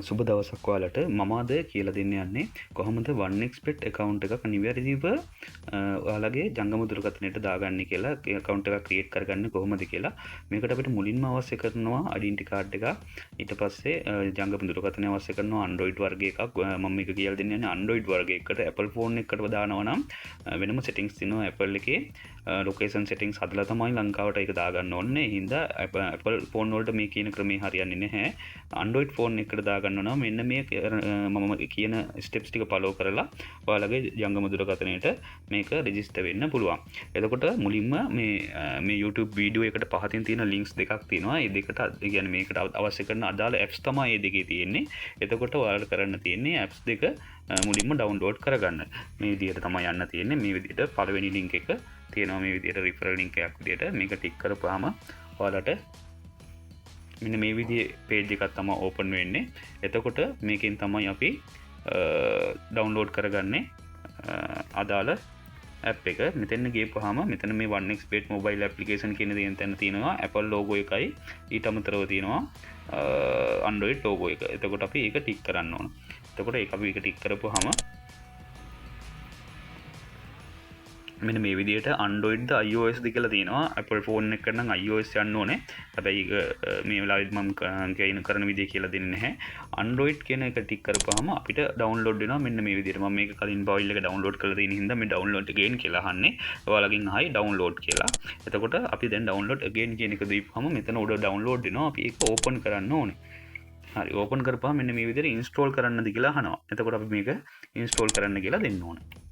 සුබ දවසක් ඔයාලට. මම අද කියලා දෙන්න යන්නේ කොහොමද 1xBet account එකක් නිවැරදිව ඔයාලගේ ජංගම දුරකථනයට දාගන්නේ කියලා, ඒ account එකක් create කරගන්නේ කොහොමද කියලා. මේකට අපිට මුලින්ම අවශ්‍ය කරනවා identity card එකක්. ඊට පස්සේ ජංගම දුරකථනය අවශ්‍ය කරනවා Android වර්ග එකක්. මම මේක කියලා දෙන්න යන්නේ Android වර්ග එකකට. Apple phone එකකට දානවා නම් වෙනම settings තියෙනවා Apple එකේ. ලොකේෂන් සෙටින්ග්ස් හදලා තමයි ලංකාවට ඒක දාගන්න ඕනේ. ඒ හින්දා Apple phone වලට මේ කියන ක්‍රමේ හරියන්නේ නැහැ. Android phone එකට දාගන්න නම් මෙන්න මේ මම කියන ස්ටෙප්ස් ටික ෆලෝ කරලා ඔයාලගේ ජංගම දුරකථනයට මේක රෙජිස්ටර් වෙන්න පුළුවන්. එතකොට මුලින්ම මේ YouTube video එකට පහතින් තියෙන ලින්ක්ස් දෙකක් තියෙනවා. ඒ දෙකට, ඒ කියන්නේ මේකට අවශ්‍ය කරන අදාළ ඇප්ස් තමයි මේ දෙකේ තියෙන්නේ. එතකොට ඔයාලට කරන්න තියෙන්නේ ඇප්ස් දෙක මුලින්ම ඩවුන්ලෝඩ් කරගන්න. මේ විදිහට තමයි යන්න තියෙන්නේ. මේ විදිහට පළවෙනි ලින්ක් එක තියෙනවා මේ විදිහට රිෆරල් ලින්ක් එකක් විදිහට. මේක ටික් කරපුවාම ඔයාලට මෙන්න මේ විදිහේ පේජ් එකක් තමයි ඕපන් වෙන්නේ. එතකොට මේකෙන් තමයි අපි ඩවුන්ලෝඩ් කරගන්නේ අදාළ ඇප් එක. මෙතන ගියපුවාම මෙතන මේ 1xBet mobile application කියන දේ තැන තියෙනවා Apple logo එකයි, ඊට අමතරව තියෙනවා Android logo එක. එතකොට අපි ඒක ටික් කරන්න ඕන. එතකොට ඒක අපි ඒක ටික් කරපුවාම මෙන්න මේ විදිහට Android ද iOS ද කියලා තියෙනවා. Apple phone එකට නම් iOS යන්න ඕනේ. හැබැයි ඒක මේ වෙලාවෙත් මම කියන කරන විදිය කියලා දෙන්නේ නැහැ. Android කියන එක ටික් කරපුවාම අපිට ඩවුන්ලෝඩ් වෙනවා මෙන්න මේ විදිහට. මම මේක කලින් ෆයිල් එක ඩවුන්ලෝඩ් කරලා තියෙන හින්දා මේ ඩවුන්ලෝඩ් again කියලා අහන්නේ. ඔයාලගෙන් අහයි ඩවුන්ලෝඩ් කියලා. එතකොට අපි දැන් ඩවුන්ලෝඩ් again කියන එක දීපුවාම මෙතන උඩ ඩවුන්ලෝඩ් වෙනවා. අපි ඒක ඕපන් කරන්න ඕනේ. හරි, ඕපන් කරපුවාම මෙන්න මේ විදිහට ඉන්ස්ටෝල් කරන්නද කියලා අහනවා. එතකොට අපි මේක ඉන්ස්ටෝල් කරන්න කියලා දෙන්න ඕනේ.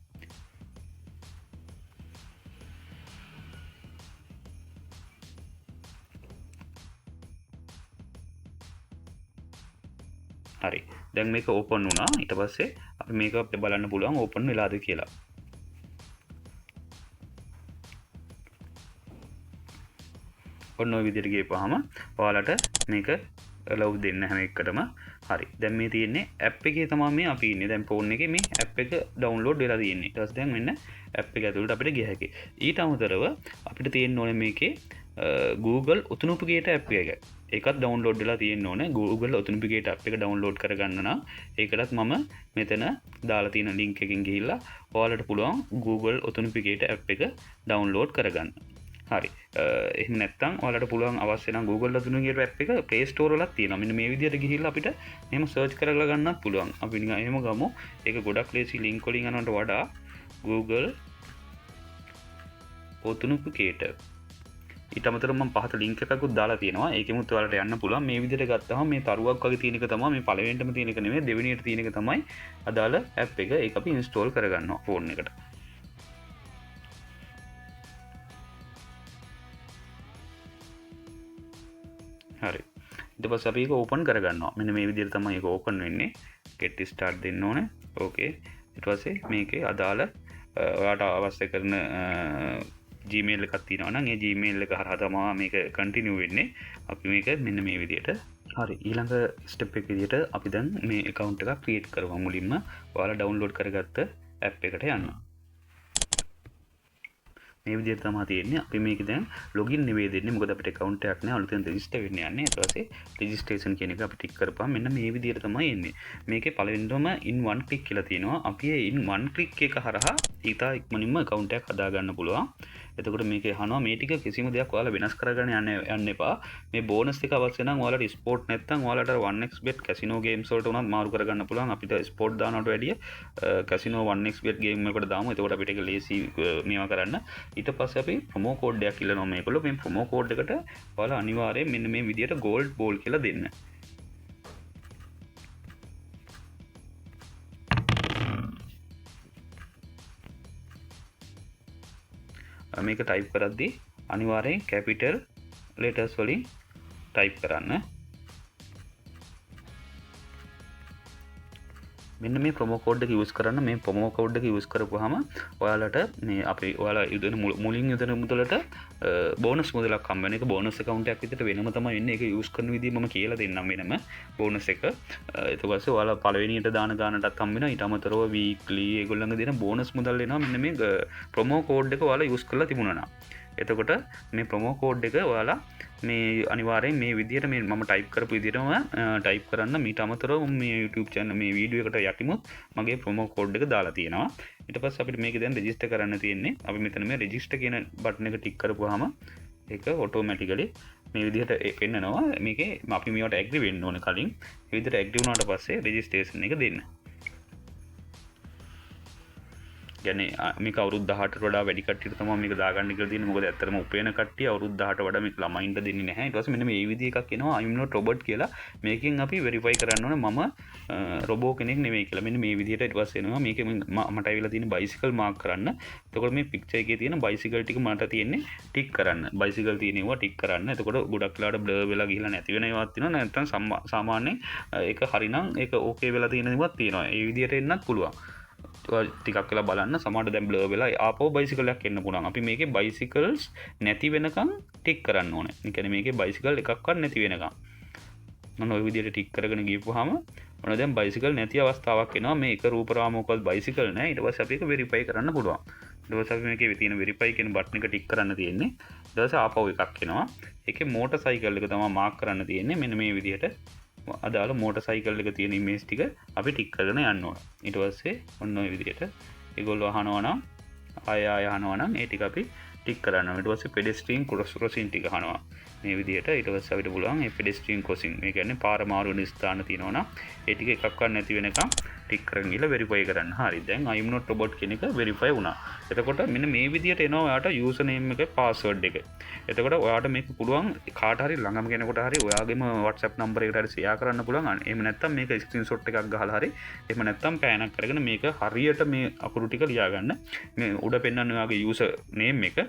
හරි, දැන් මේක ඕපන් වුණා. ඊට පස්සේ අපි මේක අපිට බලන්න පුළුවන් ඕපන් වෙලාද කියලා. ඔන්න ඔය විදිහට ගියපුවාම ඔයාලට මේක allow දෙන්න හැම එකටම. හරි, දැන් මේ තියෙන්නේ ඇප් එකේ තමයි මේ අපි ඉන්නේ. දැන් ෆෝන් එකේ මේ ඇප් එක ඩවුන්ලෝඩ් වෙලා තියෙන්නේ. ඊට පස්සේ දැන් මෙන්න ඇප් එක ඇතුළට අපිට ගිය හැකියි. ඊට අමතරව අපිට තියෙන්න ඕනේ මේකේ Google Authenticator app එක. ඒකත් ඩවුන්ලෝඩ් වෙලා තියෙන්න ඕනේ. Google Authenticator app එක ඩවුන්ලෝඩ් කරගන්න නම් ඒකටත් මම මෙතන දාලා තියෙන ලින්ක් එකෙන් ගිහිල්ලා ඔයාලට පුළුවන් Google Authenticator app එක ඩවුන්ලෝඩ් කරගන්න. හරි, එහෙම නැත්නම් ඔයාලට පුළුවන් අවශ්‍ය නම් Google Authenticator app එක Play Store වලත් තියෙනවා. මෙන්න මේ විදිහට ගිහිල්ලා අපිට මෙහෙම සර්ච් කරලා ගන්නත් පුළුවන්. අපි නිකන් එහෙම ගමු. ඒක ගොඩක් ලේසි ලින්ක් වලින් යනවට වඩා Google Authenticator. ඊට අමතරව මම පහත ලින්ක් එකකුත් දාලා තියෙනවා. ඒකෙමුත් ඔයාලට යන්න පුළුවන්. මේ විදිහට ගත්තහම මේ තරුවක් වගේ තියෙන එක තමයි මේ පළවෙනිටම තියෙන එක නෙමෙයි, දෙවෙනියට තියෙන එක තමයි අදාළ ඇප් එක. ඒක අපි ඉන්ස්ටෝල් කරගන්නවා ෆෝන් එකට. හරි, ඊට පස්සේ අපි ඒක ඕපන් කරගන්නවා. මෙන්න මේ විදිහට තමයි ඒක ඕපන් වෙන්නේ. get start දෙන්න ඕනේ. ඕකේ. ඊට පස්සේ මේකේ අදාළ ඔයාට අවශ්‍ය කරන Gmail එකක් තියෙනවා නම් ඒ Gmail එක හරහා තමයි මේක කන්ටිනියු වෙන්නේ. අපි මේක මෙන්න මේ විදිහට. හරි, ඊළඟ ස්ටෙප් එක විදිහට අපි දැන් මේ account එකක් ක්‍රියේට් කරමු. මුලින්ම ඔයාලා ඩවුන්ලෝඩ් කරගත්ත ඇප් එකට යන්න. මේ විදිහට තමයි තියෙන්නේ. අපි මේක දැන් ලොගින් නෙවෙයි දෙන්නේ. මොකද අපිට account එකක් නෑ. අලුතෙන් රෙජිස්ටර් වෙන්න යන්නේ. ඊට පස්සේ රෙජිස්ට්‍රේෂන් කියන එක අපි ටික් කරපුවාම මෙන්න මේ විදිහට තමයි එන්නේ. මේකේ පළවෙනිටම in one click කියලා තියෙනවා. අපි ඒ in one click එක හරහා ඊටා ඉක්මනින්ම account එකක් හදාගන්න පුළුවන්. එතකොට මේක අහනවා මේ ටික කිසිම දෙයක් ඔයාලා වෙනස් කරගන්න යන්න එපා. මේ බෝනස් එක අවශ්‍ය නම් ඔයාලට ස්පෝට් නැත්තම් ඔයාලට 1xBet casino games වලට උනත් මාරු කරගන්න පුළුවන්. අපිට ස්පෝට් දානවට වැඩිය කැසිනෝ 1xBet game එකට දාමු. එතකොට අපිට ඒක ලේසි මේවා කරන්න. ඊට පස්සේ අපි ප්‍රොමෝ කෝඩ් එකක් ඉල්ලනවා මේගොල්ලෝ. මේ ප්‍රොමෝ කෝඩ් එකට ඔයාලා අනිවාර්යයෙන් මෙන්න මේ විදියට ගෝල්ඩ් බෝල් කියලා දෙන්න. මේක ටයිප් කරද්දී අනිවාර්යෙන් කැපිටල් ලෙටර්ස් වලින් ටයිප් කරන්න. මෙන්න මේ ප්‍රොමෝ කෝඩ් එක යූස් කරන්න. මේ ප්‍රොමෝ කෝඩ් එක යූස් කරපුවාම ඔයාලට මේ අපි ඔයාලා යොදන මුලින් යොදන මුදලට බෝනස් මුදලක් හම්බ වෙන එක බෝනස් ඇකවුන්ට් එකක් විදිහට වෙනම තමයි එන්නේ. ඒක යූස් කරන විදිහ මම කියලා දෙන්නම් වෙනම බෝනස් එක. ඊට පස්සේ ඔයාලා පළවෙනියට දාන ගානටත් හම්බ වෙනවා. ඊට අමතරව වීක්ලි ඒගොල්ලන්ගේ දෙන බෝනස් මුදල් එනවා මෙන්න මේ ප්‍රොමෝ කෝඩ් එක ඔයාලා යූස් කරලා තිබුණා නම්. එතකොට මේ ප්‍රොමෝ කෝඩ් එක ඔයාලා මේ අනිවාර්යෙන් මේ විදිහට මේ මම ටයිප් කරපු විදිහටම ටයිප් කරන්න. මීට අමතරව මේ YouTube channel මේ වීඩියෝ එකට යටිමුත් මගේ ප්‍රොමෝ කෝඩ් එක දාලා තියෙනවා. ඊට පස්සේ අපිට මේක දැන් රෙජිස්ටර් කරන්න තියෙන්නේ. අපි මෙතන මේ රෙජිස්ටර් කියන බටන් එක ටික් කරපුවාම ඒක ඔටෝමැටිකලි මේ විදිහට පෙන්නනවා. මේකේ අපි මේවට ඇග්‍රි වෙන්න ඕනේ කලින්. මේ විදිහට ඇග්‍රි වුණාට පස්සේ රෙජිස්ට්‍රේෂන් එක දෙන්න. කියන්නේ මේක අවුරුදු 18ට වඩා වැඩි කට්ටියට තමයි මේක දාගන්න කියලා තියෙන්නේ. මොකද ඇත්තටම උපයන කට්ටිය අවුරුදු 18 වඩා මේක ළමයින්ට දෙන්නේ නැහැ. ඊට පස්සේ මෙන්න මේ විදිහ එකක් එනවා, I'm not robot කියලා. මේකෙන් අපි වෙරිෆයි කරන්න ඕනේ මම රොබෝ කෙනෙක් නෙමෙයි කියලා. මෙන්න මේ විදිහට ඊට පස්සේ එනවා. මේක මට ඇවිල්ලා තියෙන බයිසිකල් මාක් කරන්න. එතකොට මේ පික්චර් එකේ තියෙන බයිසිකල් ටික මට තියෙන්නේ ටික් කරන්න. බයිසිකල් තියෙන ඒවා ටික් කරන්න. එතකොට ගොඩක් වෙලාවට බ්ලර් වෙලා ගිහිල්ලා නැති වෙන ඒවාත් තියෙනවා. නැත්නම් සාමාන්‍යයෙන් ඒක හරිනම් ඒක ඕකේ වෙලා තියෙන ඒවාත් තියෙනවා. ඒ විදිහට එන්නත් පුළුවන්. ටිකක් වෙලා බලන්න, සමහරට දැන් බ්ලර් වෙලා ආපහු බයිසිකල් එකක් එන්න පුළුවන්. අපි මේකේ බයිසිකල්ස් නැති වෙනකන් ටික් කරන්න ඕනේ. ඒ කියන්නේ මේකේ බයිසිකල් එකක්වත් නැති වෙනකන්. ඔන්න ඔය විදිහට ටික් කරගෙන ගිහපුවාම ඔන්න දැන් බයිසිකල් නැති අවස්ථාවක් එනවා. මේ එක රූප රාමුවකවත් බයිසිකල් නෑ. ඊට පස්සේ අපි ඒක වෙරිෆයි කරන්න පුළුවන්. ඊට පස්සේ අපි මේකේ තියෙන වෙරිෆයි කියන බටන් එක ටික් කරන්න තියෙන්නේ. ඊට පස්සේ ආපහු එකක් එනවා. ඒකේ මෝටර් සයිකල් එක තමයි මාක් කරන්න තියෙන්නේ. මෙන්න මේ විදිහට අදාළ මෝටර් සයිකල් එක තියෙන ඉමේජ් ටික අපි ටික් කරගෙන යන්න ඕන. ඊට පස්සේ ඔන්න ඔය විදිහට ඒගොල්ලෝ අහනවා නම්, ආය ආය අහනවා නම් ඒ ටික අපි ටික් කරන්න ඕන. ඊට පස්සේ පෙඩෙස්ට්‍රියන් ක්‍රොසින් ටික අහනවා. මේ විදිහට ඊට පස්සේ අපිට පුළුවන් මේ පෙඩෙස්ට්‍රියන් ක්‍රොසින්, මේ කියන්නේ පාර මාරු වෙන ස්ථාන තියෙනවා නම් ඒ ටික එකක්වත් නැති වෙනකම් ටික් කරගෙන ගිහලා වෙරිෆයි කරන්න. හරි. දැන් I'm not robot කියන එක වෙරිෆයි වුණා. එතකොට මෙන්න මේ විදිහට එනවා ඔයාට යූසර් නේම් එක, පාස්වර්ඩ් එක. එතකොට ඔයාට මේක පුළුවන් කාට හරි ළඟම කෙනෙකුට හරි ඔයාගේම WhatsApp number එකට හරි ෂෙයා කරන්න පුළුවන්. එහෙම නැත්නම් මේක ස්ක්‍රීන්ෂොට් එකක් ගහලා හරි, එහෙම නැත්නම් පෑනක් අරගෙන මේක හරියට මේ අකුරු ටික ලියා ගන්න. මේ උඩ පෙන්වන්නේ ඔයාගේ යූසර් නේම් එක,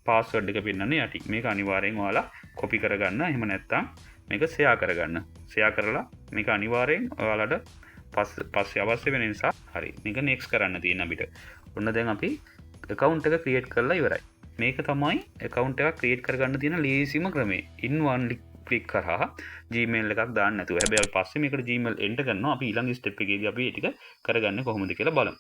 පාස්වර්ඩ් එක පෙන්වන්නේ යටි. මේක අනිවාර්යෙන් ඔයාලා කොපි කරගන්න. එහෙම නැත්නම් මේක ෂෙයා කරගන්න. ෂෙයා කරලා මේක අනිවාර්යෙන් ඔයාලට පස්සේ අවශ්‍ය වෙන නිසා. හරි, මේක නෙක්ස්ට් කරන්න තියෙන අපිට. ඔන්න දැන් අපි ඇකවුන්ට් එක ක්‍රියේට් කරලා ඉවරයි. මේක තමයි ඇකවුන්ට් එකක් ක්‍රියේට් කරගන්න තියෙන ලේසිම ක්‍රමය. ඉන් වන් ක්ලික් කරා Gmail එකක් දාන්න නැතුව. හැබැයි අපි පස්සේ මේකට Gmail enter කරනවා. අපි ඊළඟ ස්ටෙප් එකේදී අපි ඒ ටික කරගන්නේ කොහොමද කියලා බලමු.